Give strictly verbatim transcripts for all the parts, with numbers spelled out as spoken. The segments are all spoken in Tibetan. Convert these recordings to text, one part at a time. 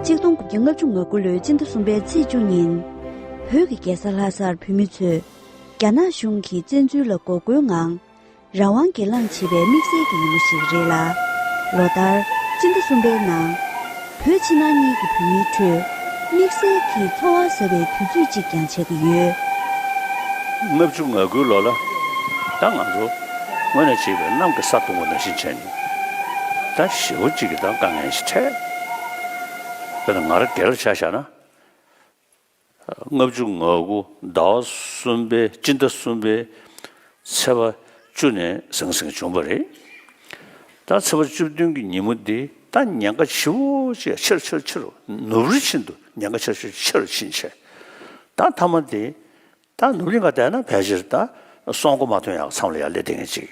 གཅིག་སྟོང་དགུ་བརྒྱ་ལྔ་བཅུ་ང་དགུ་ལོའི་སྤྱི་ཟླ་གསུམ་པའི་ཚེས་བཅུ་ཉིན། བོད་ཀྱི་རྒྱལ་ས་ལྷ་སར་བོད་མི་ཚོས་རྒྱ་ནག་གཞུང་གི་བཙན་འཛུལ་ལ་འགོག་རྒོལ་ངང་། རང་དབང་སྒེར་ལངས་བྱེད་པའི་དམིགས་བསལ་གྱི་ཉིན་མོ་ཞིག་རེད་ལ། ལོ་ལྟར་སྤྱི་ཟླ་གསུམ་པའི་ནང་། བོད་ཕྱི་ནང་གཉིས་ཀྱི་བོད་མིའི་ཁྲོད་དམིགས་བསལ་གྱི་ཚོར་བ་ཟབ་པའི་དུས་ཚོད་ཅིག་ཀྱང་ཆགས་ཀྱི་ཡོད། ལྔ་བཅུ་ང་དགུའི་ལོ་ལ་ད་ང་ཚོ་དངོས་གནས་བྱས་པའི་གནམ་གྱི་ས་སྟོང་པ་ནང་བཞིན་བྱས་ནས། ད་ཞེ་པོ་ཅིག་གི་ད་དཀའ་ངལ་ཞིག་འཕྲད། དཔེར་ན་ང་རང་སྒེར་ལ་ཆ་བཞག་ན། ལྔ་བཅུ་ང་དགུ་ཟླ་བ་གསུམ་པའི་སྤྱི་ཟླ་གསུམ་པའི་ཚེས་པ་བཅུ་ནས་ཟང་ཟིང་བྱུང་བ་རེད། ད་ཚེས་པ་བཅུ་བདུན་གྱི་ཉིན་མོ་འདི་ད་ཉེན་ཁ་ཆེ་བོ་ཞིག་ཆེ་རུ་ཆེ་རུ་ཆེ་རུ་ནུབ་རི་བཞིན་དུ་ཉེན་ཁ་ཆེ་རུ་ཆེ་རུ་ཕྱིན་བྱས། ད་མཐའ་མ་དེ་ད་ནུབ་གླིང་ག་བསྡད་ན་ཕལ་ཆེར་ད་སྲོག་མགོ་མ་ཐོན་ཡག་མཚམས་ལ་ཡར་སླེབས་བསྡད་མཁན་ཅིག་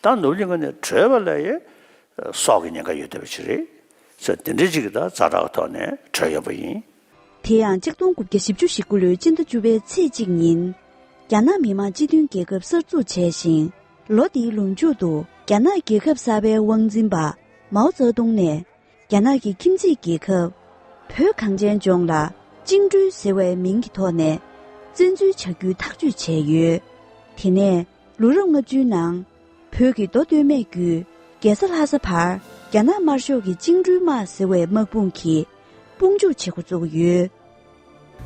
ད་ནུབ་གླིང་ག་ནས་བྲོས་པ་ལ་ཡང་སྲོག་གི་ཉེན་ཁ་ཡོད་བསྡད་པ་ཅིག་རེད། ཚེ་འདི་འདྲའི་ཅིག་གི་ད་ཛ་དྲག་གི་ཐོག་ནས་བྲོས་ཡོད་པ་ཡིན། དེ་ཡང་གཅིག་སྟོང་དགུ་བརྒྱ་བཞི་བཅུ་ཞེ་དགུ་ལོའི་སྤྱི་ཟླ་བཅུ་པའི་ཚེས་གཅིག་ཉིན། རྒྱ་ནག་མི་དམངས་སྤྱི་མཐུན་རྒྱལ་ཁབ་གསར་འཛུགས་བྱས་ཤིང་། ལོ་དེའི་ལོ་མཇུག་ཏུ་རྒྱ་ནག་རྒྱལ་ཁབ་གསར་པའི་དབང་འཛིན་པ་མའོ་ཙེ་ཏུང་ནས། རྒྱ་ནག་གི་ཁྱིམ་མཚེས་རྒྱལ་ཁབ་བོད་གངས་ཅན་ལྗོངས་ལ་བཅིངས་འགྲོལ་ཟེར་བའི་མིང་གི་ཐོག་ནས་བཙན་འཛུལ་བྱ་རྒྱུའི་ཐག་གཅོད་བྱས་ཡོད། དེ་ནས་ལོ་རབས་ལྔ་བཅུའི་ནང་། བོད་ཀྱི་མདོ་སྟོད་སྨད་བརྒྱུད་རྒྱལ་ས་ལྷ་ས་བར་རྒྱ་ནག་དམར་ཤོག་གི་བཅིངས་འགྲོལ་དམག་ཟེར་བའི་དམག་དཔུང་གིས་དཔུང་འཇུག་བྱེད་འགོ་བཙུགས་ཡོད།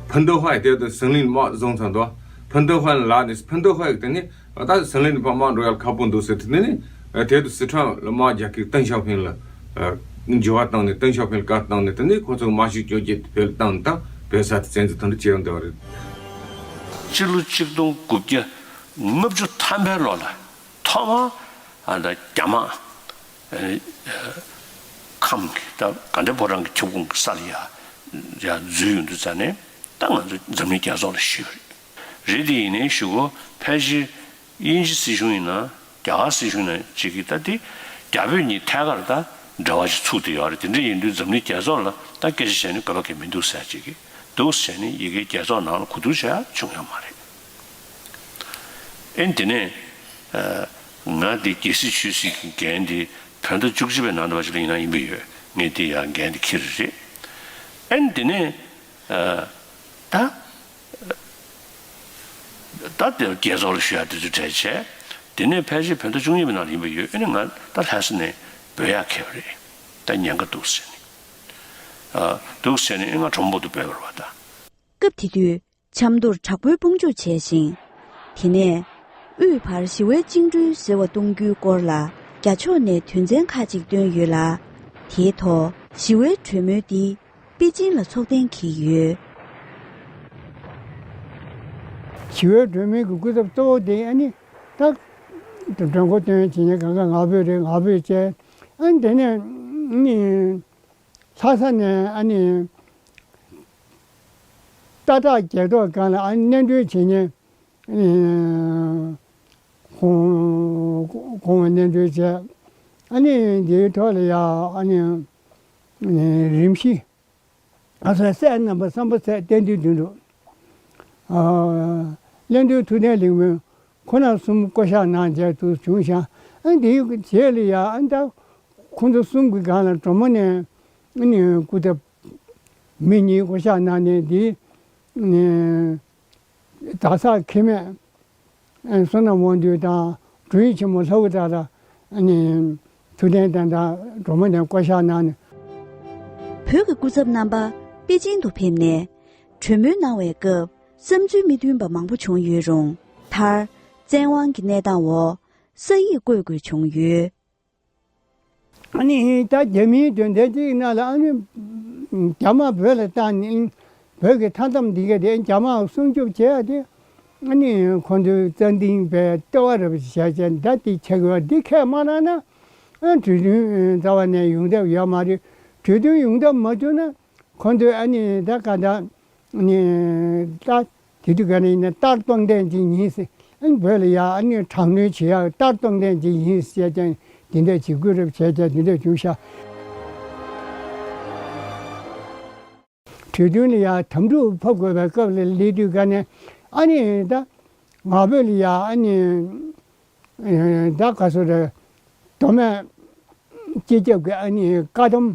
彭德怀 དེ་དུས་ཟི་ལིང་དམག་བཟུང་ཚར་འདུག 彭德怀 ལ་ནི་彭德怀 དེ་ནི་ད་ཟི་ལིང་དུ་དམག་འགྲོ་ཡག་ཁག་པོ་འདུག་ཟེར་དུས་དེ་ནི་དེ་དུས་སི་ཁྲོན་ལ་དམག་རྒྱག་གི་ཏེང་ཞའོ་ཕིང་ལ་འགྱུར་བ་བཏང་ནས་ཏེང་ཞའོ་ཕིང་ལ་བཀའ་བཏང་ནས་དེ་ནི་ཁོ་ཚོ་དམག་ཤུགས་བཅོ་བརྒྱད་བོད་ལ་བཏང་ནས་ད་བོད་ས་དེ་བཙན་འཛུལ་དོན་དུ་བྱས་ཡོང་བསྡད་པ་རེད། སྤྱི་ལོ་གཅིག་སྟོང་དགུ་བརྒྱ་ལྔ་བཅུ་ཐམ་པའི་ལོ་ལ་ཐོག་མར་ཨ་ད་རྒྱ་དམག་ཨ་ཁམས་ཀྱི་ད་དགའ་ལྡན་ཕོ་བྲང་གི་ཁྱབ་ཁོངས་ཀྱི་ས་ལ་ཡ་ཡ་འཛུལ་ཡོང་དུས་ཙ་ནས་ད་ང་ཚོ་འཛམ་གླིང་རྒྱལ་ཚོགས་ལ་ཞུས་པ་རེད། རེད་དེ་ཡིན་ནའི་གཞུག་གུ་ཕལ་ཆེར་དབྱིན་ཇི་སྲིད་གཞུང་ཡིན་ན་རྒྱ་གར་སྲིད་གཞུང་ཡིན་ན་ཅིག་གིས་ད་དེ་རྒྱ་བོད་གཉིས་ཐད་ཀར་ད་འབྲེལ་བ་ཞིག་ཚུགས་བསྡད་ཡོད་རེད། དེ་འདྲ་ཡིན་དུས་འཛམ་གླིང་རྒྱལ་ཚོགས་ལ་ད་སྐད་ཆ་བཤད་ནས་དགོས་པ་གང་མི་འདུག་ཟེར་ཅིག་གིས་འདུག་ཟེར་ནས་ཡི་གེ་རྒྱལ་ཚོགས་ནང་ལ་གོ་བསྡུར་བྱས་བྱུང་ཡོད་མ་རེད། ཨེ་དེ་ནས་ཨ་ང་འདི་རྒྱལ་སྲིད་ཆོས་སྲིད་ཀྱི་འགན་འདི་བོད་ཟླ་བཅུ་གཅིག་པའི་ནང་དུ་བ་ཞིག་ལ་ཡིན་ན་ཡིན་པ་ཡོད། ངས་འདི་ཡང་འགན་འདི་འཁྱེར་རེད། ཨེ་དེ་ནས་ཨ་ད་ད་དེ་རྒྱལ་ཚོགས་ལ་ཞུ་ཡག་དུས་ཚོད་གྲས་བྱས། དེ་ནས་ཕལ་ཆེར་བོད་ཟླ་བཅུ་གཉིས་པའི་ནང་ལ་ཡིན་པ་ཡོད། ཨེ་ནས་ང་ད་ལྷ་ས་ནས་བྲོས་ཡག་འཁེལ་བ་རེད། ད་ཉེན་ཁ་འདུག་ཟེར་ནས་ཨ་འདུག་ཟེར་ནས་ཨེ་ང་གྲོ་མོ་བོ་དུ་བྲོས་པ་རེད་བ་ད། སྐབས་དེ་དུས། ཆབ་མདོར་དྲག་པོའི་དཔུང་འཇུག་བྱས་ཤིང་། དེ་ནས་དབུས་བར་ཞི་བའི་བཅིངས་འགྲོལ་ཟེར་བ་གཏོང་རྒྱུའི་སྐོར་ལ་རྒྱ་ཕྱོགས་ནས་དོན་ཚན་ཁག་ཅིག་བཏོན་ཡོད་ལ། དེའི་ཐོག་ཞི་བའི་གྲོས་མོལ་འདི་པེ་ཅིན་ལ་ཚོགས་གཏན་འཁེལ་ཡོད། ཞི་བའི་གྲོས་མོལ་གྱི་སྐུ་ཚབ་གཙོ་བོ་དེ་ཨ་ནི་ད་གྲོས་འགོ་བཏོན་བྱས་ནས་གང་ག་ང་ཕོད་རེད། ང་ཕོད་བྱས་ཨ་ནི་དེ་ནས་ནི། ལྷ་ས་ནས་ཨ་ནི་ཏ་ཏྲ་རྒྱལ་ཐོག་སྒང་ལ་ཨ་ནི་གནས་མགྲོན་བྱེད་མཁན་ཨ་ནི་ཁོང་ཁོང་གནས་མགྲོན་བྱས། ཨ་ནི་འདིའི་ཐོག་ལ་ཡ་ཨ་ནི་རིམ་བཞི་ཨ་ས་སྲས་རྣམ་པ་བསམ་པ་ཚད་གཏན་མདུན་དོན་གྲུབ། ཨ་སློབ་དཔོན་ཐུབ་བསྟན་ལེགས་སྨོན། ཁོང་རྣམ་གསུམ་བསྐོ་བཞག་གནང་མཛད་དུ་བྱུང་ཤག་ཨ་འདིའི་རྗེས་ལ་ཡ་ཨ་ད་ཁོང་ཚོ་གསུམ་གྱི་སྒང་ལ་གྲོ་མོ་ནས་ཨ་ནི་སྐུ་ཚབ་མི་གཉིས་བསྐོ་བཞག་གནང་ནས་འདི་ཨ་ནི་གྲྭ་ཚང་ཁེ་མེད་ཨ་བསོད་ནམས་དབང་འདུས་དང་དྲུང་ཡིག་ཆེན་མོ་ལྷ་བུ་དག་ལ་ཨ་ནི་ཐུབ་བསྟན་དང་དང་གྲོ་མོ་ནས་བསྐོ་བཞག་གནང་ནས། བོད་ཀྱི་སྐུ་ཚབ་རྣམ་པ་པེ་ཅིན་དུ་ཕེབས་ནས་གྲོས་མོལ་གནང་བའི་སྐབས། བསམ་ཚུལ་མི་མཐུན་པ་མང་པོ་བྱུང་ཡོད་རུང་། མཐར་བཙན་དབང་གི་གནས་སྟངས་འོག་ས་ཡིག་བཀོད་དགོས་བྱུང་ཡོད། ཨ་ནི་ད་རྒྱ་མིའི་དོན་ཚན་གཅིག་ནང་ལ་ཨ་ནི་རྒྱ་དམག་བོད་ལ་བཏང་ནས་བོད་ཀྱི་མཐའ་མཚམས་འདི་ག་དེ་རྒྱ་དམག་སྲུང་སྐྱོབ་བྱེད་ཡ་དེ་ཨ་ནི་ཁོང་ཚོའི་རྩ་འཛིན་པའི་ལྟེ་བ་རེད་པ་ཞེས་བྱས་ད་དེ་ཆགས་ཡོད། འདི་ཁས་མ་བླངས་ན་ཨ་གྲོས་མཐུན་རྩ་བ་ནས་ཡོང་ཐབས་ཡོད་མ་རེད། གྲོས་མཐུན་ཡོང་ཐབས་མ་བྱུང་ན། ཁོང་ཚོས་ཨ་ནི་ད་ག་ད་ནི་ད་དེ་དུས་ག་ནས་ཡིན་ན་ལྟར་སྟོང་ལྡན་ཅིག་ཡིན་ཟེར། ཨ་ནི་བོད་ལ་ཡ་ཨ་ནི་དྲག་གནོན་བྱེད་ཡག་ལྟར་སྟོང་ལྡན་ཅིག་ཡིན་ཟེར་ཀྱང་དེ་འདྲ་བྱེད་དགོས་རེད་བྱས་ཀྱང་དེ་འདྲ་བྱུང་ཤག་གྲོས་མཐུན་ལ་ཡ་དམ་ཕྲུག་ཕབ་དགོས་པའི་སྐབས་ལ་སླེབས་དུས་ག་ནས་ཨ་ནི་ད་ང་ཕོད་ལ་ཡ་ཨ་ནི་ད་ག་སོ་རེད། མདོ་སྨད་སྤྱི་ཁྱབ་ཀྱི་ཨ་ནི་བཀའ་དམ།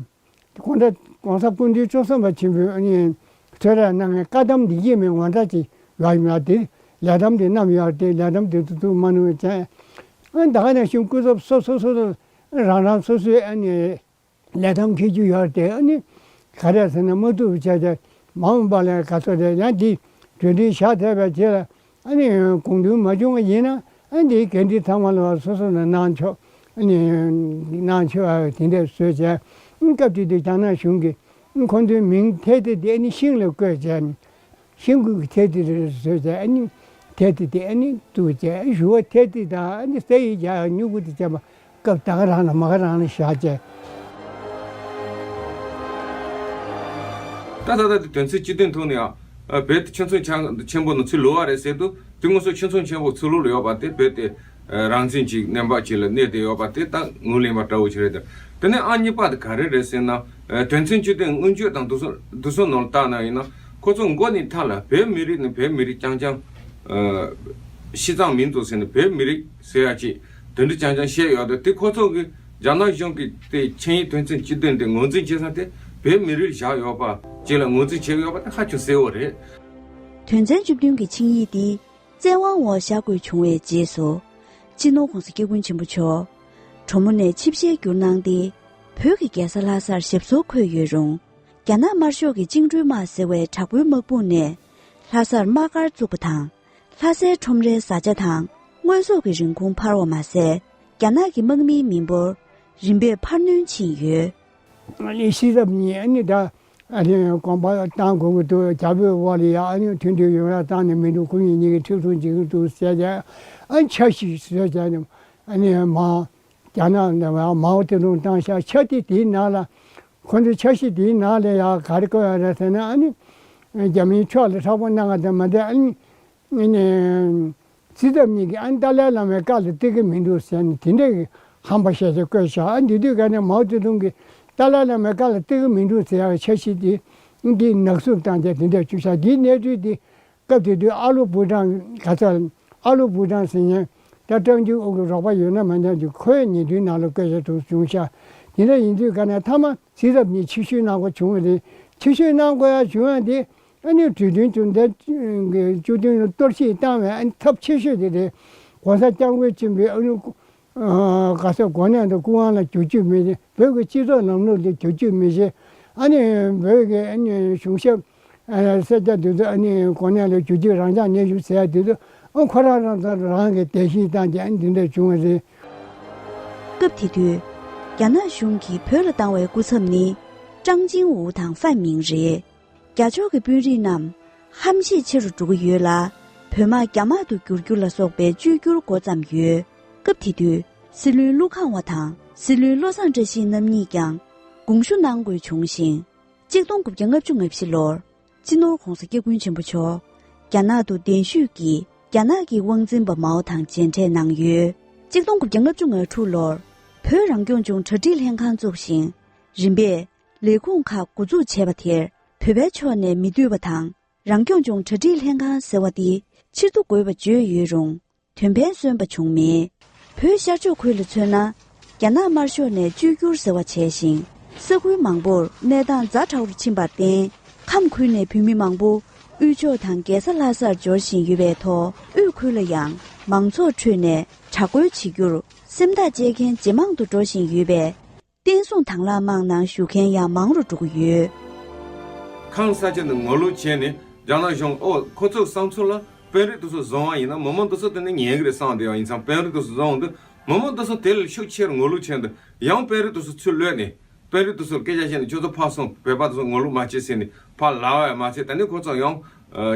དགོང་དག་ ༸གོང་ས་སྐུ་ཕྲེང་བཅུ་གསུམ་པ་ཆེན་པོས་ཨ་ནི་གསོལ་རས་གནང་མཁན་བཀའ་གདམས་འདི་གིས་མིན་ངོ་འདྲ་ཅིག་ཡོད་ཡིན་ལ། དེ་ལས་གདམས་དེ་བསྣམས་ཡོད་དེ། ལས་གདམས་དེ་ཚོ་ཚུར་མ་ནུས་ཅན། ཨ་ནི་ད་ག་ནང་བཞིན་སྐུ་ཚབ་སོ་སོ་སོ་སོ་རང་རང་སོ་སོའི་ཨ་ནི་ལས་གདམས་འཁྱེར་རྒྱུ་ཡོད་དེ། ཨ་ནི་ག་རེ་ཟེར་ན་མ་ཐུབ་བྱས་ཏེ་མ་འོངས་པ་ལ་ག་ཚོད་རེད། ཡང་འདི་གྲོས་འདྲི་བཞག་ཐེབས་པའི་རྗེས་ལ་ཨ་ནི་དགོངས་འདུན་མ་བྱུང་བ་ཡིན་ན། ཨ་ནི་འདིའི་འགན་འཁྲི་ཚང་མ་ལ་སོ་སོ་ལ་གནང་ཆོག་ཨ་ནི་གནང་ཆོག་ཨ་དེ་འདྲ་བཟོས་བྱས། ཨ་ནི་སྐབས་དེ་དུས་རྒྱ་ནག་གཞུང་གིས་ཨ་ནི་ཁོང་ཚོའི་མིང་ཐེ་ཏེ་དེ་ཨ་ནི་ཤིང་ལ་བརྐོས་བྱས་ནས། ཤིང་གི་ཐེ་ཏེ་རེ་བཟོས་བྱས། ཨ་ནི་ཐེ་ཏེ་དེ་ཨ་ནི་བཙུགས་བྱས། ཨ་ནི་ཞུ་བ་ཐེ་ཏེ་དང་ཨ་ནི་ས་ཡི་རྒྱ་སྨྱུ་གུ་དེ་བྱས་པ། སྐབས་ད་ག་རང་ལ་མ་ག་རང་ལ་བཞག་བྱས། ད་ད་ད་དེ་དོན་ཚན་བཅུ་བདུན་ཐོག་ནས་ཡང་བོད་དེ་ཆོས་མཚུངས་ཆ་ཆེན་པོ་ནང་ཚུད་ལུགས་པ་རེད་ཟེར་དུས། དེ་དངོས་སུ་ཆོས་མཚུངས་ཆེན་པོ་ཚུད་ལུགས་ལ་ཡོད་པ་དེ། བོད་དེ་རང་བཙན་གྱི་གནས་བབ་ཅིག་ལ་གནས་ཏེ་ཡོད་པ་དེ་ད་ངོས་ལེན་པ་འདྲ་བོ་ཞིག་རེད། དེ་ནས་ཨང་གཉིས་པ་དེ་ག་རེ་རེད་ཟེར་ན། དོན་ཚན་བཅུ་བདུན་མངོན་བརྗོད་དང་དེ་ཚོ་དེ་ཚོ་ནང་ལ་བལྟས་ན་ཡིན་ན། ཁོ་ཚོ་མགོ་ནས་མཐའ་ལ་བོད་མི་རིགས་ནི་བོད་མི་རིགས་རྐྱང་རྐྱང་། ཨ་ཕྱི་གཙང་མིན་འདུག་ཟེར་ནས་བོད་མི་རིགས་ཟེར་ཡ་ཅིག་དེ་འདྲ་རྐྱང་རྐྱང་བཤད་ཡོད་དེ། དེ་ཁོ་ཚོ་གི་རྒྱ་ནག་གཞུང་གི་དེ་ཆིངས་ཡིག་དོན་ཚན་བཅུ་བདུན་དེ་ངོས་འཛིན་བྱེད་ས་དེ་བོད་མི་རིགས་བཞག་ཡོད་པ་ཅིག་ལ་ངོས་འཛིན་བྱེད་ཀྱི་ཡོད་པ་དེ་ཧ་ཅང་གསལ་བོ་རེད། དོན་ཚན་བཅུ་བདུན་གྱི་ཆིངས་ཡིག་འདི་བཙན་དབང་འོག་བཞག་དགོས་བྱུང་བའི་རྗེས་སུ། སྤྱི་ནོར་༸གོང་ས་༸སྐྱབས་མགོན་ཆེན་པོ་མཆོག་གྲོ་མོ་ནས་ཆིབས་ཞལ་བསྒྱུར་གནང་སྟེ། བོད་ཀྱི་རྒྱལ་ས་ལྷ་སར་ཞབས་སོར་འཁོད་ཡོད་རུང་། རྒྱ་ནག་དམར་ཤོག་གི་བཅིངས་འགྲོལ་དམག་ཟེར་བའི་དྲག་པོའི་དམག་དཔུང་ནས་ལྷ་སར་དམག་སྒར་བཙུགས་པ་དང་། ལྷ་སའི་ཁྲོམ་རའི་བཟའ་བཅའ་དང་དངོས་ཟོག་གི་རིན་གོང་འཕར་བ་མ་ཟད། རྒྱ་ནག་གི་དམག་མིའི་མི་འབོར་རིམ་པས་འཕར་སྣོན་ཕྱིན་ཡོད། ཨ་ནི་སྲིད་ཚབ་གཉིས་ཨ་ནི་ད་ཨ་ནི་གོམ་པ་བཏང་དགོས་ཀྱི་འདུག་རྒྱ་བོད་དབར་ལ་ཡ་ཨ་ནི་མཐུན་སྒྲིལ་ཡོང་ཡ་བཏང་ནས་མི་འདུག་སྐུ་ཉིད་གཉིས་ཀྱི་ཁྲིམས་སྲུང་བྱེད་ཀྱི་འདུག་ཟེར་བྱས། ཨ་ནི་འཆར་གཞི་བཟོས་བྱས་ནས་ཨ་ནི་མ་རྒྱ་ནག་ནས་མའོ་ཙེ་ཏུང་བཏང་ཤག་འཆར་གཞི་དེའི་ནང་ལ། ཁོ་ཚོའི་འཆར་གཞི་དེའི་ནང་ལ་ཡ་ག་རེ་བཀོད་ཡོད་རེད་ཟེར་ན། ཨ་ནི་རྒྱ་མིའི་ཕྱོགས་ལ་མཁྲེགས་པོ་གནང་བ་དང་མ་འདྲ། ཨ་ནི་ཨ་ནི་སྲིད་ཚབ་གཉིས་ཀྱིས་ཨ་ནི་ཏཱ་ལའི་བླ་མའི་བཀའ་ལ་བརྩི་གི་མི་འདུག་ཟེར་ནས་དེ་འདྲའི་གི་ཧམ་པ་བཤད་བྱས་བཀོད་ཤག་ཨ་འདི་དུས་ག་ནས་མའོ་ཙེ་ཏུང་གིས་ཏཱ་ལའི་བླ་མའི་བཀའ་ལ་བརྩི་གི་མི་འདུག་ཟེར་ཡག་འཆར་གཞི་དེ་འདི་ནག་བསུབ་བཏང་བྱས་དེ་འདྲ་བཅུག་ཤག་འདིའི་གནས་ཚུལ་དེ་སྐབས་དེ་དུས་ཨ་ལོ་བུ་ཀྲང་ག་ཚ་ཨ་ལོ་བུ་ཀྲང་ཟེར་མཁན་ད་ཀྲང་ཅིན་ཨུ་གི་རོགས་པ་ཡོད་ན་མ་ཉམས་ཀྱི་ཁོའི་ཉེ་དུའི་ནང་ལ་བཀོད་བྱས་འདུག་བྱུང་ཤག་དེ་འདྲ་ཡིན་དུས་ག་ནས་མཐའ་མ་སྲིད་ཚབ་གཉིས་ཕྱིར་བཤོལ་གནང་དགོས་བྱུང་བ་རེད། ཕྱིར་བཤོལ་གནང་དགོས་ཡ་བྱུང་ཡ་དེ་ཨ་ནི་གྲོས་མཐུན་བཅུ་བདུན་གྱི་བཅུ་བདུན་ལ་གཏོར་བཤིག་བཏང་བའི་ཨ་ནི་ཚབས་ཆེ་ཤོས་དེ་རེད། ༸གོང་ས་༸སྐྱབས་མགོན་ཆེན་པོས་ཨ་ནི་ག་ས་གོ་གནས་དང་སྐུ་དབང་ལ་བསྒྱུར་བཅོས་མི་བྱེད། བོད་ཀྱི་སྤྱི་ཚོགས་ལམ་ལུགས་ལ་བསྒྱུར་བཅོས་མི་བྱེད། ཨ་ནི་བོད་ཀྱི་ཨ་ནི་གཞུང་ཞབས་ཨ་སེར་སྐྱ་དེ་ཚོ་ཨ་ནི་གོ་གནས་ལ་བསྒྱུར་བཅོས་རང་འཇགས་གནས་བཞུགས་ཟེར་ཡ་དེ་ཚོ་ཨ་ཁོ་རང་རང་ཚོ་རང་གིས་བརྡལ་བཤིག་བཏང་སྟེ་ཨ་ནི་འདི་འདྲ་བྱུང་བ་རེད། སྐབས་དེ་དུས། རྒྱ་ནག་གཞུང་གིས་བོད་ལ་བཏང་བའི་སྐུ་ཚབ་ནི་ཀྲང་ཅིང་ཝུ་དང་ཧྥན་མིང་རེད། རྒྱ་ཕྱོགས་ཀྱི་དཔོན་རིགས་རྣམས་ཧམ་ཤེད་ཆེ་རུ་འགྲོ་གི་ཡོད་ལ། བོད་དམག་རྒྱ་དམག་ཏུ་བསྒྱུར་རྒྱུ་ལ་སོགས་པའི་བཅོས་བསྒྱུར་འགོ་བརྩམས་ཡོད། སྐབས་དེ་དུས་སྲིད་བློན་ཀླུ་ཁང་བ་དང་སྲིད་བློན་བློ་བཟང་བཀྲ་ཤིས་རྣམ་གཉིས་ཀྱང་དགོངས་ཞུ་གནང་དགོས་བྱུང་ཞིང་། གཅིག་སྟོང་དགུ་བརྒྱ་ལྔ་བཅུ་ང་བཞི་ལོར་སྤྱི་ནོར་༸གོང་ས་༸སྐྱབས་མགོན་ཆེན་པོ་མཆོག་རྒྱ་ནག་ཏུ་གདན་ཞུས་ཀྱིས་རྒྱ་ནག་གི་དབང་འཛིན་པ་མའོ་དང་མཇལ་འཕྲད་གནང་ཡོད། གཅིག་སྟོང་དགུ་བརྒྱ་ལྔ་བཅུ་ང་དྲུག་ལོར་བོད་རང་སྐྱོང་ལྗོངས་གྲ་སྒྲིག་ལྷན་ཁང་བཙུགས་ཤིང་། རིམ་པས་ལས་ཁུངས་ཁག་འགོ་འཛུགས་བྱས་པ་དེར་བོད་པའི་ཕྱོགས་ནས་མི་འདོད་པ་དང་། རང་སྐྱོང་ལྗོངས་གྲ་སྒྲིག་ལྷན་ཁང་ཟེར་བ་འདི་ཕྱིར་བསྡུ་དགོས་པ་བརྗོད་ཡོད་རུང་། དོན་ཕན་སོན་པ་བྱུང་མེད། བོད་ཤར་ཕྱོགས་ཁུལ་ལ་མཚོན་ན། རྒྱ་ནག་དམར་ཤོག་ནས་བཅོས་བསྒྱུར་ཟེར་བ་བྱས་ཤིང་། ས་ཁུལ་མང་པོར་གནས་སྟངས་ཛ་དྲག་རུ་ཕྱིན་པར་བརྟེན། ཁམས་ཁུལ་ནས་བོད་མི་མང་པོ་དབུས་ཕྱོགས་དང་རྒྱལ་ས་ལྷ་སར་འབྱོར་བཞིན་ཡོད་པའི་ཐོག་དབུས་ཁུལ་ལ་ཡང་མང་ཚོགས་ཁྲོད་ནས་དྲག་རྒོལ་བྱེད་རྒྱུར་སེམས་ཐག་བཅད་མཁན་ཇེ་མང་དུ་འགྲོ་བཞིན་ཡོད་པས། བསྟན་སྲུང་དང་བླངས་དམག་ནང་ཞུགས་མཁན་ཡང་མང་རུ་འགྲོ་གི་ཡོད། ཁམས་ས་ཆ་འདི་ངོ་ལོག་བྱས་ནས་རྒྱ་ནག་གཞུང་ཨོ་ཁོ་ཚོའི་བསམ་ཚུལ་ལ་དཔོན་རིགས་དེ་ཚོ་བཟུང་བ་ཡིན་ན་མི་མང་དེ་ཚོ་དེ་ནི་ཉན་གི་རེད་བསམ་བསྡད་ཡོད། ཡིན་ཙང་དཔོན་རིགས་དེ་ཚོ་བཟུང་དུས་མི་མང་དེ་ཚོ་དེ་ལ་ཤུགས་ཆེར་ངོ་ལོག་བྱས་འདུག་ཡང་དཔོན་རིགས་དེ་ཚོ་ཚུར་གློད་ནས་དཔོན་རིགས་དེ་ཚོར་སྐད་ཆ་བཤད་ནས་ཁྱོད་ཚོ་ཕར་སོང་། བོད་པ་དེ་ཚོ་ངོ་ལོག་མ་བྱེད་ཟེར་ནས་ཕར་ལབ་པ་ཡང་མ་ཚད། ད་ནི་ཁོ་ཚོ་ཡང་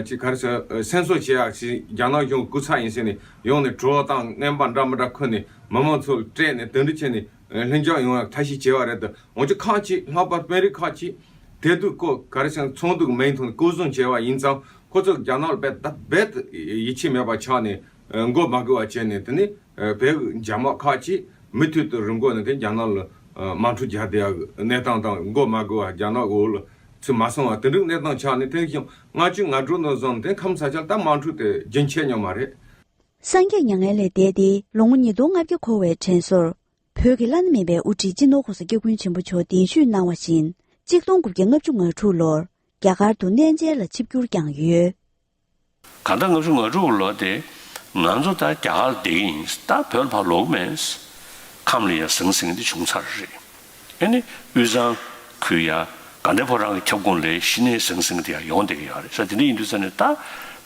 ཅིག་ག་རེ་ཟེར་སེམས་གསོ་བྱེད་ཡག་ཅིག་རྒྱ་ནག་གཞུང་སྐུ་ཚབ་ཡིན་ཟེར་ནས་ཡོང་ནས་གྲོ་དང་རྔན་པ་འདྲ་མི་འདྲ་ཁུར་ནས་མི་མང་ཚོ་སྤྲད་ནས་དེ་འདྲ་བྱས་ནས། ལྷིང་འཇགས་ཡོང་ཡག་ཐབས་ཤེས་བྱས་པ་རེད་དོ། འོན་ཀྱང་ཁག་ཅིག་ལྷག་པར་དཔོན་རིགས་ཁག་ཅིག་དེ་དུས་ཁོ་ག་རེ་ཟེར་ཚོགས་འདུ་གི་མིང་ཐོག་ནས་སྐོར་སྲུང་བྱས་པ་ཡིན་ཙང་ཁོ་ཚོ་རྒྱ་ནག་ལ་རྦད་དེ་རྦད་དེ་ཡིད་ཆེས་མེད་པ་ཆགས་ནས་མགོ་མ་སྒུར་བ་བྱས་ནས། དེ་ནས་བོད་ཀྱི་འཇབ་དམག་ཁག་ཅིག་མུ་མཐུད་དུ་རི་མགོ་ནས་དེ་རྒྱ་ནག་ལ་དམག་འཁྲུག་རྒྱག་བསྡད་ཡག་གི་གནས་སྟངས་དང་། མགོ་མ་སྒུར་བ་རྒྱ་ནག་འོག་ལ་ཚུར་མ་སོང་བ་དེ་འདྲའི་གནས་སྟངས་ཆགས་ནས། དེ་བཞིན་ལྔ་བཅུ་ང་དྲུག་ནས་བཟུང་དེ་ཁམས་ས་ཆར་ད་དམག་འཁྲུག་དེ་རྒྱུན་ཆད་མྱོང་མ་རེད། སངས་རྒྱས་མྱ་ངན་ལས་འདས་ཏེ་ལོ་ངོ་ཉིས་སྟོང་ལྔ་བརྒྱ་འཁོར་བའི་དྲན་གསོར། བོད་ཀྱི་བླ་ན་མེད་པའི་དབུ་ཁྲིད་སྤྱི་ནོར་༸གོང་ས་༸སྐྱབས་མགོན་ཆེན་པོ་མཆོག་གདན་ཞུས་གནང་བ་བཞིན། གཅིག་སྟོང་དགུ་བརྒྱ་ལྔ་བཅུ་ང་དྲུག་ལོར་རྒྱ་གར་དུ་གནས་མཇལ་ལ་ཆིབས་བསྒྱུར་བསྐྱངས་ཡོད། གང་ལྟར་ལྔ་བཅུ་ང་དྲུག་ལོ་དེ་ང་ཚོ་ད་རྒྱ་གར་བསྡད་ཀྱི་ཡིན། ད་བོད་ལ་ཕར་ལོག་གི་མེད། ཁམས་ལ་ཡ་ཟང་ཟིང་དེ་བྱུང་ཚར་རེད། ཨེ་ནི་དབུས་གཙང་ཁུལ་ཡ་དགའ་ལྡན་ཕོ་བྲང་གི་ཁྱབ་ཁོངས་ལ་གཞི་ནས་ཟང་ཟིང་དེ་ཡ་ཡོང་བསྡད་ཀྱི་ཡོད་རེད་ས། དེ་འདྲ་ཡིན་དུས་ཙ་ནས་ད་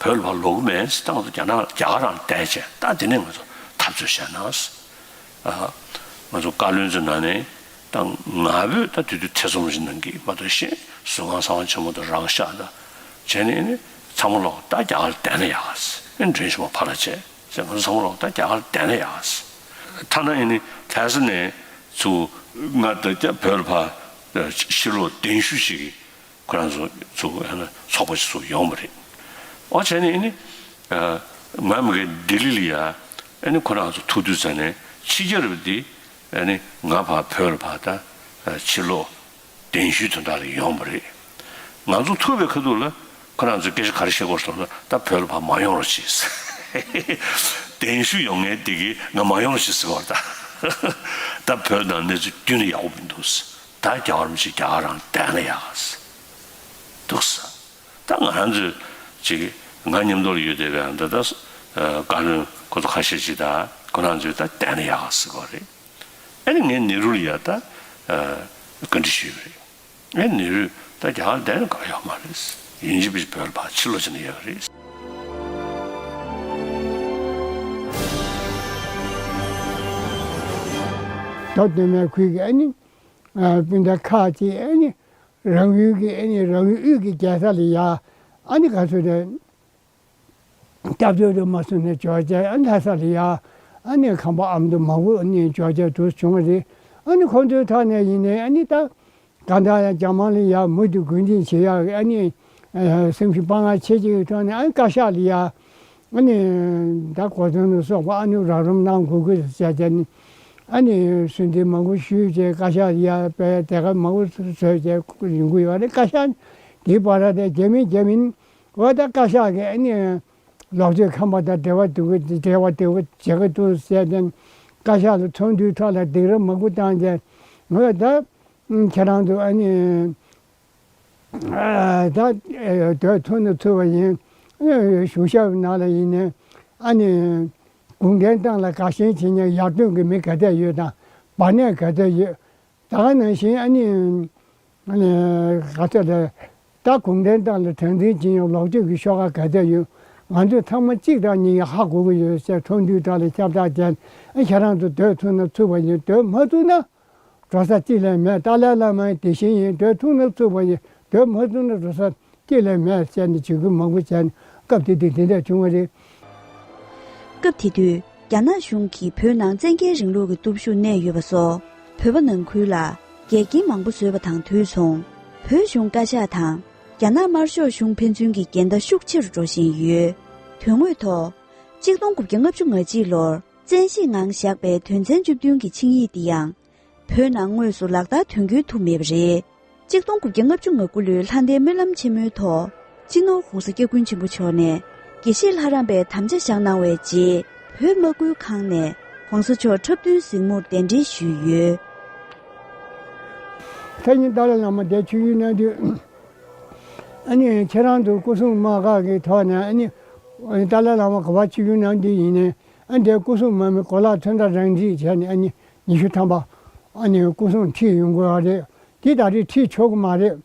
བོད་ལ་ཕར་ལོག་གི་མེད། ད་ང་ཚོ་རྒྱ་ནག་རྒྱ་གར་རང་བསྡད་བྱས་ད་དེ་ནས་ང་ཚོ་འཐབ་རྩོད་བྱས་ན། ཨ། ང་ཚོ་བཀའ་བློན་ཚོའི་ནང་ནས་ད་ང་ཕོད་ད་དུས་དུས་ཐེ་ཚོམ་ཞིག་གནང་གི་མ་གཏོགས་གཞན་ཟུར་ཁང་གསང་བ་ཆེན་མོ་དང་རང་ཤག་དང་བྱས་ནས་ནི་ཚང་མ་ལོག་ད་རྒྱ་གར་བསྡད་ན་ཡག་ཟེར། ཨེ་མགྲོན་ཞུ་མ་ཕར་ལ་བྱས་ཟེར། ང་ཚོ་ཚང་མ་ལོག་ད་རྒྱ་གར་བསྡད་ན་ཡག་ཟེར། ཐ་ན་ཨེ་ནི་ལྷ་ས་ནས་ཚུར་ང་ད་རྒྱ་བོད་ལ་ཕར་ཕྱིར་ལོག་གདན་ཞུ་ཞིག་ཁོ་རང་ཚོ་ཚོ་ཨ་ནི་ཚོགས་པ་ཞིག་ཚུར་ཡོང་བ་རེད། ཨོ་བྱས་ནས་ཨ་ནི་ང་མི་གའི་ལྡི་ལི་ལ་ཡ་ཨ་ནི་ཁོ་རང་ཚོ་ཐུག་དུས་ཙ་ནས་ཕྱི་རྒྱལ་རབས་འདི་ཨ་ནི་ང་ཕར་བོད་ལ་ཕར་ད་ཕྱིར་ལོག་གདན་ཞུའི་དོན་དག་ལ་ཡོང་བ་རེད། ང་ཚོ་ཐུག་པའི་ཁ་ཐུག་ལ་ཁོ་རང་ཚོས་སྐད་ཆ་ག་རེ་བཤད་དགོས་སོང་ན་ད་བོད་ལ་ཕར་མ་ཡོང་རོགས་བྱེད་ཟེར། གདན་ཞུ་ཡོང་མཁན་འདི་གིས་ང་མ་ཡོང་རོགས་བྱེད་ཟེར་བ་ད། ད་བོད་ནང་གནས་ཚུལ་རྒྱུན་ནས་ཡག་པོ་མི་འདུག་ཟེར། ད་རྒྱལ་བ་རིན་པོ་ཆེ་རྒྱ་གར་རང་བསྡད་ན་ཡག་ཟེར་འདུག་ཟེར། ད་ང་རང་ཚོས་ཅིག་ང་མཉམ་དུ་ལ་ཡོད་བསྡད་པའི་ཨ་མདའ་ད་བཀའ་བློན་ཁོ་ཚོ་ཁ་ཤས་ཅིག་ད་ཁོ་རང་ཚོས་ད་བསྡད་ན་ཡག་ཟེར་གོ་རེད། ཨ་ནི་ངས་ནེ་རུ་ལ་ཡ་ད་བཀའ་འདྲི་ཞུས་པ་རེད། ངས་ནེ་རུས་ད་རྒྱ་གར་བསྡད་ན་དགའ་ཡོད་མ་རེད། ཡིན་གཅིག་མིན་གཅིག་བོད་ལ་ཕར་ཕྱིར་ལོག་བྱས་ན་ཡག་རེད། མདོ་སྟོད་སྨད་ཁུལ་གྱི་ཨ་ནི་སྤུན་ཟླ་ཁག་ཅིག་ཨ་ནི་རང་ཡུལ་གྱི་ཨ་ནི་རང་ཡུལ་དབུས་ཀྱི་རྒྱལ་ས་ལ་ཡ་ཨ་ནི་ག་ཚོད་རེད། སྐྱབས་བཅོལ་དུ་མ་སོང་ནས་འབྱོར་བྱས་ཨ་ལྷ་ས་ལ་ཡ་ཨ་ནི་ཁམས་པ་ཨ་མདོ་མང་པོ་ཨ་ནི་འབྱོར་བྱས་འདུག་བྱུང་བ་རེད། ཨ་ནི་ཁོང་ཚོའི་ཐོག་ནས་ཡིན་ནའི་ཨ་ནི་ད་གང་ལྟར་ཡང་རྒྱ་དམར་ལ་ཡ་མུ་མཐུད་རྒོལ་འཛིང་བྱེད་ཡག་ཨ་ནི་སེམས་ཤུགས་དཔའ་ངར་ཆེ་ཆེ་གི་ཐོག་ནས་ཨ་ནི་བཀའ་ཤག་ལ་ཡ་ཨ་ནི་ད་གོ་མཚོན་ལ་སོགས་པ་ཨ་ནི་རོགས་རམ་གནང་དགོས་ཀྱི་ཟེར་བྱས་ནས་ཨ་ནི་གསོལ་འདེབས་མང་པོ་ཞུས་བྱས་བཀའ་ཤག་ལ་ཡ་དཔེ་དེ་ག་མང་པོ་བཟོས་བྱས་ཡོང་གི་ཡོད་རེད། བཀའ་ཤག་དེའི་བར་དེ་རྒྱ་མིན་རྒྱ་མིན། འོ་ད་བཀའ་ཤག་གི་ཨ་ནི་ལོག་སྤྱོད་ཁམས་པ་དང་འབྲེལ་བ་འདུག་གི་འབྲེལ་བ་འདུག་གི་བྱེད་ཀྱི་འདུག་ཟེར་ནས་བཀའ་ཤག་ལ་ཚོགས་འདུའི་ཐོག་ལ་སྡིགས་ར་མང་པོ་བཏང་རྗེས་ངོས་ད་ཁྱེད་རང་ཚོ་ཨ་ནི་ད་སྡོད་ཐུབ་ན་ཐུབ་པ་ཡིན། གཞུང་ཞབས་ནང་ལ་ཡིན་ནའི་ཨ་ནི་གུང་ཁྲན་ཏང་ལ་དགའ་ཞེན་བྱེད་མཁན་ཡར་ཐོན་གྱི་མི་ག་ཚད་ཡོད་དང་བར་གནས་ག་ཚད་ཡོད། ད་ག་ནང་བཞིན་ཨ་ནི་ཨ་ནི་ག་ཚོད་ལ་ད་གུང་ཁྲན་ཏང་ལ་དྲང་འཛིན་བྱེད་ཡོང་ལོག་སྤྱོད་ཀྱི་ཤོག་ཁག་ག་ཚོད་ཡོད། ང་ཚོས་ཚང་མ་གཅིག་དང་གཉིས་ཀྱིས་ཧ་གོ་གི་ཡོད་ཟེར་ཚོགས་འདུའི་ཐོག་ལ་ཁྱབ་བསྒྲགས་བྱས་ཨ་ཁྱེད་རང་ཚོ་སྡོད་ཐུབ་ན་ཚུགས་པ་ཡིན། སྡོད་མ་ཐུབ་ན་འགྲོ་ས་གཅིག་ལས་མེད། ཏཱ་ལའི་བླ་མ་དེ་བཞིན་ཡིན། སྡོད་ཐུབ་ན་ཚུགས་པ་ཡིན། སྡོད་མ་ཐུབ་ན་འགྲོ་ས་སྐྱིད་ལས་མེད་ཟེར་ནས་བྱེད་སྒོ་མང་པོ་བྱས་ནས་སྐབས་དེ་དུས་དེ་འདྲ་བྱུང་བ་རེད། སྐབས་དེ་དུས་རྒྱ་ནག་གཞུང་གིས་བོད་ནང་བཙན་རྒྱལ་རིང་ལུགས་ཀྱི་སྟོབས་ཤུགས་གནས་ཡོད་པ་སོགས་བོད་པ་ནང་ཁུལ་ལ་འགལ་རྐྱེན་མང་པོ་བཟོས་པ་དང་དུས་མཚུངས་བོད་གཞུང་བཀའ་ཤག་དང་རྒྱ་ནག་དམར་ཤོག་གཞུང་ཕན་ཚུན་གྱི་འགལ་ཟླ་ཤུགས་ཆེ་རུ་འགྲོ་བཞིན་ཡོད། དོན་དངོས་ཐོག་གཅིག་སྟོང་དགུ་བརྒྱ་ལྔ་བཅུ་ང་གཅིག་ལོར་བཙན་ཤེད་ངང་བཞག་པའི་དོན་ཚན་བཅུ་བདུན་གྱི་ཆིངས་ཡིག་འདི་ཡང་། བོད་ནང་དངོས་སུ་ལག་བསྟར་དོན་འཁྱོལ་ཐུབ་མེད་པ་རེད། གཅིག་སྟོང་དགུ་བརྒྱ་ལྔ་བཅུ་ང་དགུ་ལོའི་ལྷ་ལྡན་སྨོན་ལམ་ཆེན་མོའི་ཐོག་སྤྱི་ནོར་༸གོང་ས་༸སྐྱབས་མགོན་ཆེན་པོ་མཆོག་ནས་དགེ་བཤེས་ལྷ་རམས་པའི་དམ་བཅའ་བཞག་གནང་བའི་རྗེས་བོད་དམག་ཁུལ་ཁང་ནས་༸གོང་ས་མཆོག་འཁྲབ་སྟོན་གཟིགས་མོར་གདན་འདྲེན་ཞུས་ཡོད། ད་ནི་ཏཱ་ལའི་བླ་མ་འདིར་ཆིབས་བསྒྱུར་གནང་དུས་ཨ་ནི་ཁྱེད་རང་ཚོ་སྐུ་སྲུང་དམག་ཁག་གི་ཐོག་ནས་ཨ་ནི་ཏཱ་ལའི་བླ་མ་ག་པར་ཆིབས་བསྒྱུར་གནང་དུས་ཡིན་ནའི། ཨ་འདིའི་སྐུ་སྲུང་དམག་མི་གོ་ལག་ཚོན་མདངས་རང་འཁྲིད་བྱས་ནས་ཨ་ནི་ཉི་ཤུ་ཐམ་པ་ཨ་ནི་སྐུ་སྲུང་ཁྲིད་ཡོང་དགོས་པ་རེད། དེ་ད་རེས་ཁྲིད་ཆོག་གི་མ་རེད།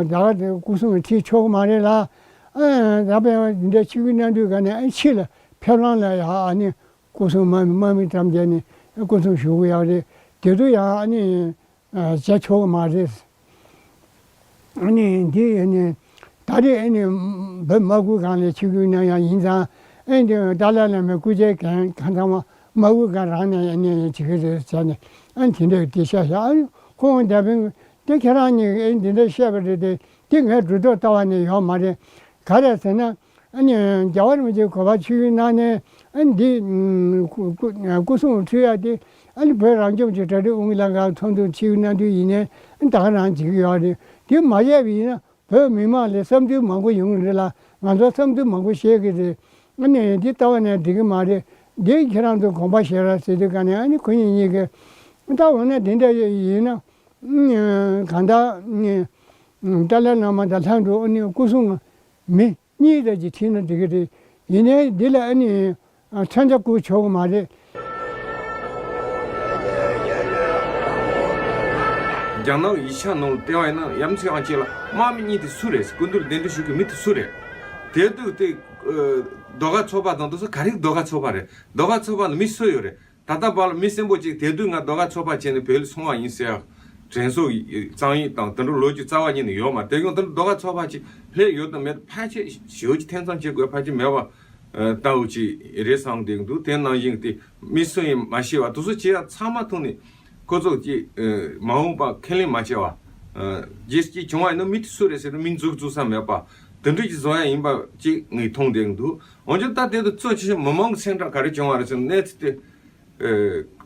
ད་ག་དེ་སྐུ་སྲུང་ཁྲིད་ཆོག་གི་མ་རེད་ལ། ཨ་ད་དཔེ་འདི་འདྲ་ཆིབས་བསྒྱུར་གནང་དུས་ག་ནས་ཨ་ཕྱི་ལ་ཕེབས་ལམ་ལ་ཡ་ཨ་ནི་སྐུ་སྲུང་དམག་མི་དམག་མི་བཀྲམ་བྱས་ནས་སྐུ་སྲུང་ཞུ་གི་ཡོད་རེད། དེ་ཚོ་ཡང་ཨ་ནི། བྱེད་ཆོག་གི་མ་རེད། ཨ་ནི་འདི་ཨ་ནི་ད་རེས་ཨ་ནི་བོད་དམག་ཁུལ་ཁང་ལ་ཆིབས་བསྒྱུར་གནང་ཡག་ཡིན་ཙང་ཨ་ནི་ཏཱ་ལའི་བླ་མའི་སྐུ་ཕྱྭའི་འགན་གང་ཚང་མ་དམག་ཁུལ་ཁང་རང་ནས་ཨ་ནི་བྱེད་ཀྱི་རེད་ཟེར་ནས་ཨ་ནི་དེ་འདྲ་དེ་བཤད་བཞག་ཨ་ནི་ཁོང་འདས་པའི་དེ་ཁྱེད་རང་གཉིས་ཨ་ནི་འདི་འདྲ་བཤད་པ་རེད་དེ་དེ་ངས་སྒྲུབ་ཐབས་ལྟ་བ་ནས་ཡོད་མ་རེད། ག་རེ་ཟེར་ན། ཨ་ནི་རྒྱལ་བ་རིན་པོ་ཆེ་ག་པར་ཆིབས་བསྒྱུར་གནང་ནས་ཨ་ནི་འདི་སྐུ་སྐུ་སྐུ་སྲུང་ཁྲིད་ཡག་དེ་ཨ་ནི་བོད་རང་སྐྱོང་ལྗོངས་གྲ་སྒྲིག་ཨུ་ཡོན་ལྷན་ཁང་ཚོགས་འདུར་ཆིབས་བསྒྱུར་གནང་དུས་ཡིན་ནའི་ཨ་ནི་ད་ག་རང་བྱེད་ཀྱི་ཡོད་རེད། དེ་མ་བྱས་པ་ཡིན་ན་བོད་མི་མང་ལ་བསམ་ཚུལ་མང་པོ་ཡོང་གི་རེད་ལ། ང་ཚོ་བསམ་ཚུལ་མང་པོ་བཤད་ཀྱི་རེད། ཨ་ནི་འདི་ལྟ་བ་ནས་འགྲིག་གི་མ་རེད། འདི་ཁྱེད་རང་ཚོ་དགོངས་པ་བཞེས་རོགས་ཟེར་དུས་ག་ནས་ཨ་ནི་ཁོ་གཉིས་གཉིས་ཀྱིས་ད་འོ་ན་དེ་འདྲ་ཡིན་ན། གང་ལྟར་ཏཱ་ལའི་བླ་མ་དང་ལྷན་དུ་ཨ་ནི་སྐུ་སྲུང་མི་གཉིས་དེ་ཅིག་ཁྲིད་ན་འགྲིག་གི་རེད། ཡིན་ནའི་འདི་ལ་ཨ་ནི་མཚོན་ཆ་བསྐུར་ཆོག་གི་མ་རེད། རྒྱ་ནག་ཡིག་ཆ་ནང་ལ་བལྟས་པ་ཡིན་ན་ཡ་མཚན་ཨང་ཅིག་ལ་དམག་མི་གཉིས་དེ་སུ་རེད། སྐུ་མདུན་ལ་གདན་འདྲེན་ཞུ་མཁན་མི་དེ་སུ་རེད། དེ་དུས་དེ་ཨ་ཟློས་གར་ཚོགས་པ་དང་དེ་ཚོ་ག་རེ་ཟློས་གར་ཚོགས་པ་རེད། ཟློས་གར་ཚོགས་པ་ལ་མི་སུ་ཡོད་རེད། ད་ལྟ་བར་ལ་མི་གསོན་པོ་གཅིག་དེ་དུས་ང་ཟློས་གར་ཚོགས་པ་བྱས་ནས་བོད་ལ་སོང་བ་ཡིན་ཟེར་ཡག་དྲན་གསོ་ཡི་གཙང་ཡིག་དང་དེ་འདྲ་ལོ་རྒྱུས་རྩ་བ་ཉིད་ནས་ཡོད་མ་རེད། དེ་ཡང་དེ་འདྲ་ཟློས་གར་ཚོགས་པ་ཅིག་སླེབས་ཡོད་དམ་མེད་ཕལ་ཆེར་ཞེ་པོ་ཅིག་ཐེ་ཚོམ་བྱེད་དགོས་ཕལ་ཆེར་མེད་པ་ཨ་ལྟ་བུ་ཅིག་རེད་བསམ་བསྡད་འདུག་དེ་ནང་བཞིན་དེ་མི་སུ་ཡིན་མ་ཤེས་པ་དེ་ཚོ་བྱེད་ཡག་ཚང་མ་ཐོག་ནས་ཁོ་ཚོ་ཅིག་ཨ་མ་འོངས་པ་ཁས་ལེན་མ་བྱས་པ། ཨ་རྗེས་ཀྱི་བྱུང་བ་ཡིན་ན་མི་དེ་སུ་རེད་ཟེར་ན་མིང་འཛུགས་འཛུགས་ས་མེད་པ། དེ་འདྲ་ཅིག་བཟོ་ཡག་ཡིན་པ་ཅིག་ངས་མཐོང་བསྡད་འདུག་འོན་ཀྱང་ད་དེ་དུས་གཙོ་ཆེ་ཤོས་མི་མང་གི་སེམས་ཁྲལ་ག་རེ་བྱུང་བ་རེད་ཟེར་ན། གནས་ཚུལ་དེ་ཨ་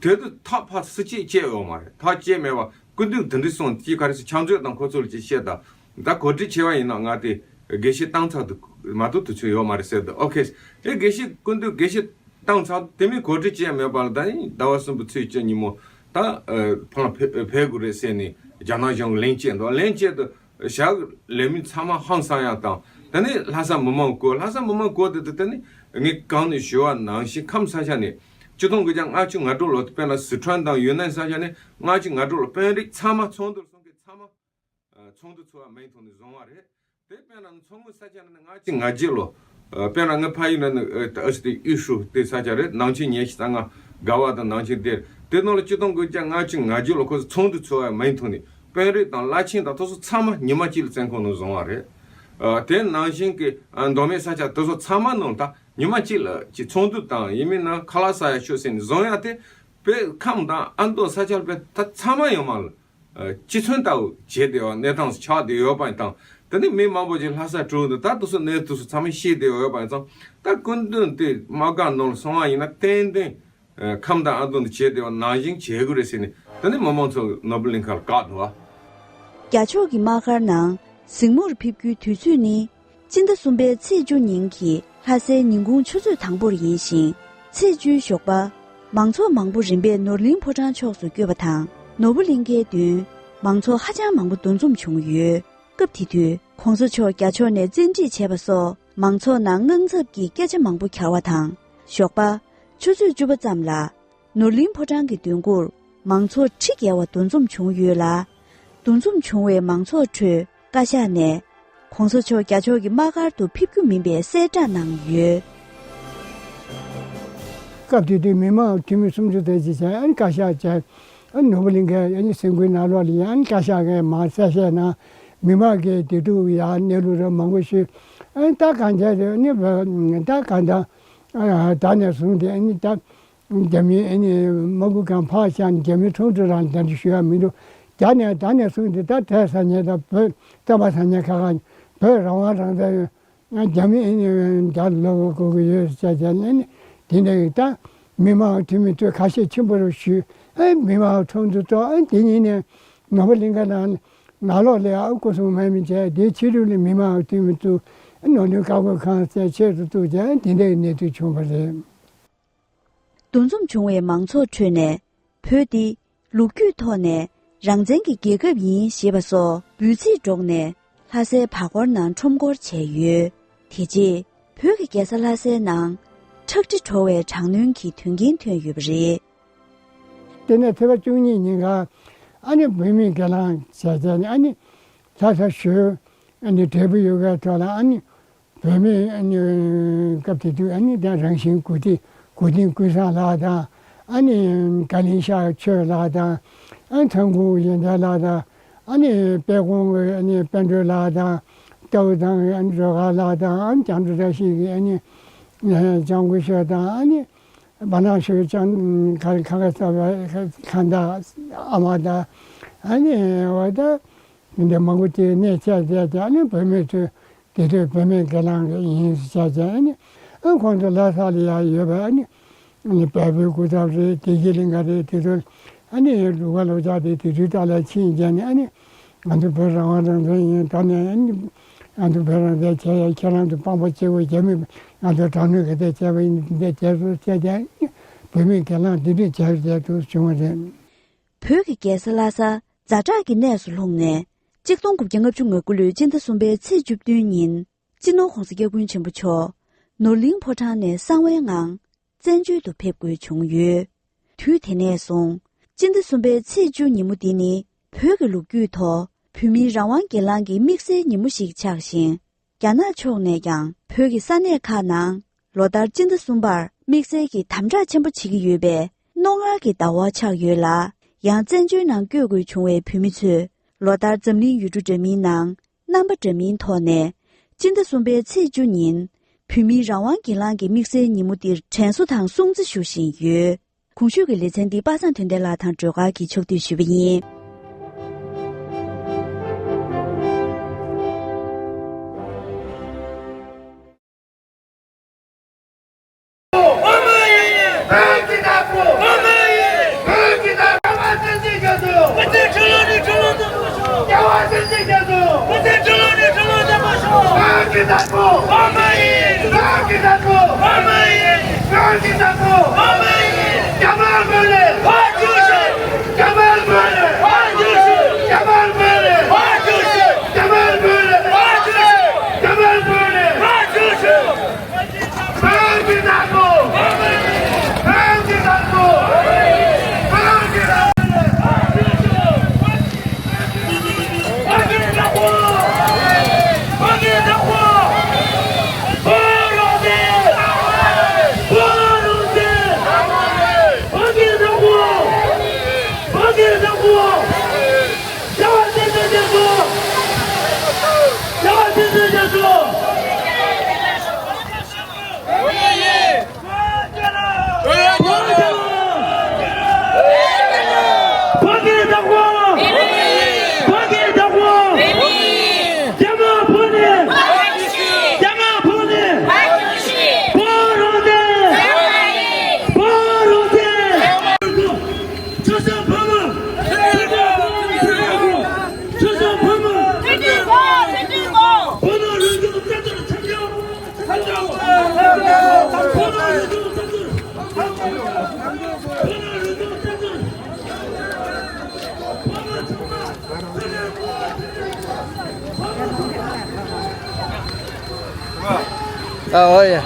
དེ་དུས་ཐག་ཕར་སུ་གཅིག་བཅད་ཡོད་མ་རེད། ཐག་བཅད་མེད་པ་སྐུ་མདུན་དེ་འདྲ་གསུངས། ཅིག་ག་རེ་ཟེར། ཕྱག་མཛོད་དང་ཁོ་ཚོ་ལ་ཅིག་བཤད་དང་། ད་གོ་སྒྲིག་བྱས་པ་ཡིན་ན་ང་དེ་དགེ་བཤེས་བཏང་ཚར་འདུག་མ་གཏོགས་དུས་ཚོད་ཡོད་མ་རེད་ཟེར་འདུག་ཨོ་ཁེ། ཨེ་དགེ་བཤེས་སྐུ་མདུན་དགེ་བཤེས་བཏང་ཚར་དེ་མིན་གོ་སྒྲིག་བྱས་མེད་པ་ལ། ད་ཡིན་ཟླ་བ་གསུམ་པའི་ཚེས་བཅུ་ཉིན་མོ་ད་ཨ་ཕར་ཕེབས་ཕེབས་དགོས་རེད་ཟེར་ནས་རྒྱ་ནག་གཞུང་གིས་ལན་བསྐྱལ་འདུག་ལན་བསྐྱལ་དུས་ཞག་ལས་མི་ཚང་མ་ཧང་སང་ཡག་དང་། དེ་ནས་ལྷ་ས་མི་མང་སྐོར། ལྷ་ས་མི་མང་སྐོར་དེ་དེ་དེ་ནི་ངས་གོང་ནས་ཞུ་བ་ནང་བཞིན་ཁམས་ས་ཆ་ནས་ཆིག་སྟོང་དགུ་བརྒྱ་ལྔ་བཅུ་ང་དྲུག་ལོ་དེ་དཔེར་ན་སི་ཁྲོན་དང་ཡུན་ནན་ས་ཆ་ནས་ལྔ་བཅུ་ང་དྲུག་ལོ་དཔོན་རིགས་ཚང་མ་ཚོགས་འདུར་སོང་གི་ཚང་མ་ཨ་ཚོགས་འདུ་ཚོགས་པ་མིང་ཐོག་ནས་བཟུང་བ་རེད། དེ་དཔེར་ན་མཚོ་སྔོན་ས་ཆ་ནས་ལྔ་བཅུ་ང་བརྒྱད་ལོ། ཨ་དཔེར་ན་ངའི་ཕ་ཡུལ་ནས་ཨ་ཨ་ཞི་དེ་ཡུས་ཧྲུའུ་དེ་ས་ཆ་རེད། ནང་ཆེན་ཉི་ཤུ་རྩ་ལྔ་དགའ་བ་དང་ནང་ཆེན་དེ་རེད། དེ་ནང་ལ་ཆིག་སྟོང་དགུ་བརྒྱ་ལྔ་བཅུ་ང་བརྒྱད་ལོ་ཁོ་ཚོ་ཚོགས་འདུ་ཚོགས་པའི་མིང་ཐོག་ནས་དཔོན་རིགས་དང་བླ་ཆེན་དང་དེ་ཚོ་ཚང་མ་ཉི་མ་གཅིག་ལ་བཙོན་ཁང་ནང་བཟུང་བ་རེད། ཨ་དེ་ནང་བཞིན་གྱི་ཨ་མདོ་སྨད་ས་ཆ་དེ་ཚོ་ཚང་མ་ནང་ད་ཉི་མ་གཅིག་ལ་ཅིག་ཚོགས་འདུ་དང་ཡིན་མིན་ན་ཁ་ལག་ཟ་ཡག་ཤོག་ཟེར་ནས་བཟུང་ཡག་དེ་བོད་ཁམས་དང་ཨ་མདོ་ས་ཆ་ལ་བོད་ད་ཚང་མ་ཡོད་མ་ལ། ཨ་སྤྱི་མཚོན་ལྟ་བུ་བྱས་བསྡད་པ་གནས་སྟངས་སུ་ཆགས་བསྡད་ཡོད་པ་ཡིན་ཙང་། དེ་ནི་མི་མང་པོ་ཅིག་ལྷ་སར་འགྲོ་འདུག་ད་དེ་ཚོ་གནས་དེ་ཚོ་ཚང་མས་ཤེས་བསྡད་ཡོད་པ་ཡིན་ཙང་། ད་སྐུ་མདུན་དེ་དམག་སྒར་ནང་ལ་སོང་བ་ཡིན་ན་ཏན་ཏན་ཨ་ཁམས་དང་ཨ་མདོ་འདི་བྱས་བསྡད་པ་ནང་བཞིན་བྱེད་དགོས་རེད་ཟེར་ནས་དེ་ནི་མི་མང་ཚོ་ནོར་བུ་གླིང་ཁ་ལ་བཀག་འདུག་བ། རྒྱ་ཕྱོགས་ཀྱི་དམག་སྒར་ནང་གཟིགས་མོར་ཕེབས་རྒྱུའི་དུས་ཚོད་ནི། སྤྱི་ཟླ་གསུམ་པའི་ཚེས་བཅུ་ཉིན་གྱི་ལྷ་སའི་ཉིན་གུང་ཆུ་ཚོད་དང་པོར་ཡིན་ཞིང་། ཚེས་བཅུའི་ཞོགས་པ། མང་ཚོགས་མང་པོ་རིམ་པས་ནོར་གླིང་ཕོ་བྲང་ཕྱོགས་སུ་བསྐྱོད་པ་དང་། ནོར་བུ་གླིང་ཁའི་མདུན་མང་ཚོགས་ཧ་ཅང་མང་པོ་འདུ་འཛོམས་བྱུང་ཡོད། སྐབས་དེ་དུས་༸གོང་ས་མཆོག་རྒྱ་ཕྱོགས་ནས་བཙན་ཁྲིད་བྱས་པ་སོགས་མང་ཚོགས་ནང་དངངས་འཚབ་ཀྱི་སྐད་ཆ་མང་པོ་གྱར་བ་དང་། ཞོགས་པ། ཆུ་ཚོད་བཅུ་པ་ཙམ་ལ། ནོར་གླིང་ཕོ་བྲང་གི་མདུན་སྒོར་མང་ཚོགས་ཁྲི་བརྒལ་བ་འདུ་འཛོམས་བྱུང་ཡོད་ལ། འདུ་འཛོམས་བྱུང་བའི་མང་ཚོགས་ཁྲོད་བཀའ་ཤག་ནས་༸གོང་ས་མཆོག་རྒྱ་ཕྱོགས་ཀྱི་དམག་སྒར་དུ་ཕེབས་རྒྱུ་མིན་པའི་གསལ་བསྒྲགས་གནང་ཡོད། སྐབས་དེ་དུས་མི་མང་འཐུས་མི་སུམ་ཅུ་དེ་ཅིག་བྱས། ཨ་ནི་བཀའ་ཤག་བྱས། ཨ་ནི་ནོར་བུ་གླིང་ཁའི་ཨ་ནི་སེམས་འགུལ་ནང་ལོགས་ལ་ཡང་ཨ་ནི་བཀའ་ཤག་གིས་མར་གསལ་བཤད་གནང་། མི་མང་གིས་དེ་དུས་ཡང་གནས་ལུགས་རབ་མང་པོ་ཞུས། ཨ་ནི་ད་གང་བྱས་རེད། ཨ་ནི་ད་གང་ལྟར་ཨ་ད་ནས་བཟུང་སྟེ་ཨ་ནི་ད། རྒྱ་མིའི་ཨ་ནི་དམག་འཁྲུག་གང་ཕར་བཞག་ནས་རྒྱ་མིའི་ཚོགས་འདུ་རང་དེ་འདྲ་ཞུ་ཡ་མི་འདུག་རྒྱ་ནས་ད་ནས་བཟུང་སྟེ་ད་དེ་ས་ཉེ་ད་བོད་བཙན་པ་ས་ཉེ་ཁ་ཁ་བོད་རང་དབང་རང་བཙན་ཡོད། རྒྱ་མི་ཨ་ནི་རྒྱ་ལོག་དགོས་ཀྱི་ཡོད་ཟེར་བྱས་ནས་ཨ་ནི་དེ་འདྲ་ཡིན། ད་མི་མང་འཐུས་མི་ཚོས་ཁ་ཤས་ཆེན་པོ་རུ་ཞུས། ཨ་མི་མང་ཚོགས་འདུ་ཚོགས། ཨ་དེ་ཉིན་ནས་ནོར་བུ་གླིང་ཁ་ནང་ནང་ལོགས་ལ་ཨ་སྐུ་སྲུང་དམག་མི་བྱས། དེའི་ཕྱི་རོལ་ནས་མི་མང་འཐུས་མི་ཚོས་ནོར་གླིང་བཀའ་བསྒོ་ཁང་བཅས་ཆེད་དུ་བཙུགས་བྱས། དེ་འདྲའི་གནས་ཚུལ་བྱུང་བ་རེད། འདུ་འཛོམས་བྱུང་བའི་མང་ཚོགས་ཁྲོད་ནས་བོད་འདི་ལོ་རྒྱུས་ཐོག་ནས་རང་བཙན་གྱི་རྒྱལ་ཁབ་ཡིན་ཞེས་པ་སོགས་འབོད་ཚིག་སྒྲོག་ནས་ལྷ་སའི་བར་སྐོར་ནང་ཁྲོམ་སྐོར་བྱས་ཡོད། དེ་རྗེས་བོད་ཀྱི་རྒྱལ་ས་ལྷ་སའི་ནང་ཁྲག་དྲི་བྲོ་བའི་དྲག་གནོན་གྱི་དོན་རྐྱེན་ཐོན་ཡོད་པ་རེད། དེ་ནས་ཚེས་པ་བཅུ་གཉིས་ཉིན་ཀ་ཨ་ནི་བོད་མིའི་སྒེར་ལངས་བྱས་བྱས་ནས་ཨ་ནི་ལྷ་ས་ཞོལ་ཨ་ནི་འབྲས་སྤུངས་ཡུལ་ཁའི་ཐོག་ལ་ཨ་ནི། བོད་མི་ཨ་ནི་སྐབས་དེ་དུས་ཨ་ནི་ད་རང་བཞིན་གོ་སྒྲིག་གོ་སྒྲིག་ཀུན་བཟང་ལགས་དང་། ཨ་ནི་དགའ་གླིང་ཤག་ཆོས་ལགས་དང་། ཨ་ནི་ཐང་ཁུ་གཞན་དར་ལགས་དང་། ཨ་ནི་དཔལ་ཀོང་གི་ཨ་ནི་དཔལ་སྒྲོན་ལགས་དང་། རྟའུ་ཐང་གི་ཨ་ནི་སྒྲོལ་དཀར་ལགས་དང་། ཨ་ནི་བྱང་འགྲོ་བཀྲ་ཤིས་ཀྱི་ཨ་ནི་ལྕང་སྐུ་ཞབས་དང་། ཨ་ནི་བ་ནང་ཞོལ་ལྕང་ཁ་ཁ་ཁ་ས་བ་ཁ་ཁ་མདའ་ཨ་མ་དང་། ཨ་ནི་འོ་ད་འདི་མང་པོ་དེ་གནས་བཅས་བྱས་ཏེ་ཨ་ནི་བོད་མི་ཚོས། དེ་དུས་བོད་མི་སྒེར་ལངས་ཡིན་ཟེར་བྱས་ཨ་ནི། ཨ་ཁོང་ཚོ་ལྷ་ས་ལ་ཡང་ཡོད་པ་ཨ་ནི། ཨ་ནི་བལ་པོའི་སྐུ་ཚབ་རེད། བདེ་སྐྱིད་གླིང་ག་རེད། དེ་ཚོ་ཨ་ནི་ལུག་པ་ལོ་ཅག་དེ་དེ་དུས་ད་ལ་ཕྱིན་བྱས་ནས་ཨ་ནི། ང་ཚོ་བོད་རང་དབང་རང་བཙན་ཡིན། ད་ནས་ཨ་ནི་ང་ཚོ་བོད་རང་བཙན་བྱས་ཡ་ཁྱེད་རང་ཚོ་དཔང་པོ་སྐྱེ་བོ་རྒྱ་མི་ང་ཚོ་དྲག་གནོན་ག་དེ་བྱས་པ་ཡིན། འདི་བྱས་སོ་བྱས་ཏེ་ཨ་ནི་བོད་མི་སྒེར་ལངས་འདི་འདྲས་བྱས་བྱས་དུ་བྱུང་བ་རེད། བོད་ཀྱི་རྒྱལ་ས་ལྷ་ས་ ཛ་དྲག་གི་གནས་སུ་ལྷུང་ནས། གཅིག་སྟོང་དགུ་བརྒྱ་ལྔ་བཅུ་ང་དགུ་ལོའི་སྤྱི་ཟླ་གསུམ་པའི་ཚེས་བཅུ་བདུན་ཉིན། སྤྱི་ནོར་༧གོང་ས་༧སྐྱབས་མགོན་ཆེན་པོ་མཆོག་ནོར་གླིང་ཕོ་བྲང་ནས་གསང་བའི་ངང་བཙན་བྱོལ་དུ་ཕེབས་དགོས་བྱུང་ཡོད། དུས་དེ་ནས་བཟུང་། སྤྱི་ཟླ་གསུམ་པའི་ཚེས་བཅུ་ཉིན་མོ་འདི་ནི་བོད་ཀྱི་ལོ་རྒྱུས་ཐོག་བོད་མིའི་རང་དབང་སྒེར་ལངས་ཀྱི་དམིགས་བསལ་ཉིན་མོ་ཞིག་ཆགས་ཤིང་། རྒྱ་ནག་ཕྱོགས་ནས་ཀྱང་བོད་ཀྱི་ས་གནས་ཁག་ནང་ལོ་ལྟར་སྤྱི་ཟླ་གསུམ་པར་དམིགས་བསལ་གྱི་དམ་དྲག་ཆེན་པོ་བྱེད་ཀྱི་ཡོད་པས་རྣོ་ངར་གྱི་ཟླ་བ་ཆགས་ཡོད་ལ། ཡང་བཙན་བྱོལ་ནང་བསྐྱོད་དགོས་བྱུང་བའི་བོད་མི་ཚོས་ལོ་ལྟར་འཛམ་གླིང་ཡུལ་གྲུ་འདྲ་མིན་ནང་རྣམ་པ་འདྲ་མིན་ཐོག་ནས་སྤྱི་ཟླ་གསུམ་པའི་ཚེས་བཅུ་ཉིན་བོད་མིའི་རང་དབང་སྒེར་ལངས་ཀྱི་དམིགས་བསལ་ཉིན་མོ་འདིར་དྲན་གསོ་དང་སྲུང་བརྩི་ཞུ་བཞིན་ཡོད། གོང་ཞུས་ཀྱི་ལེ་ཚན་འདི་པ་སངས་དོན་ལྡན་ལགས་དང་སྒྲོལ་དཀར་གྱིས་ཕྱོགས་བསྡུས་ཞུས་པ་ཡིན། ཨ་ཨོ་ཡ།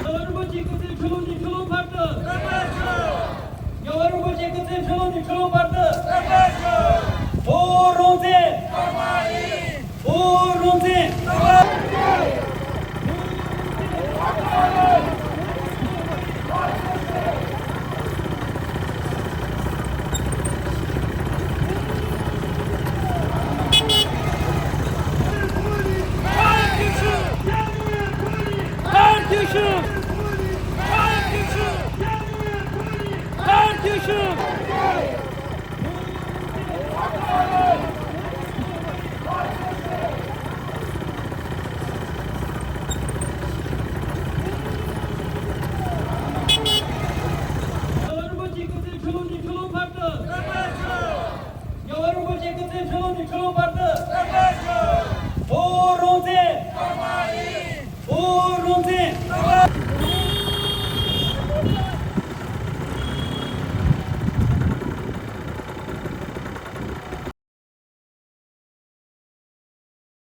རྒྱལ་བ་རིན་པོ་ཆེ་སྐུ་ཚེ་ཁྲི་ལོ་ནས་ཁྲི་ལོ་བར་དུ། རྒྱལ་བ་རིན་པོ་ཆེ་སྐུ་ཚེ་ཁྲི་ལོ་ནས་ཁྲི་ལོ་བར་དུ། ཨོ་རོང་བཙན། ཨོ་རོང་བཙན།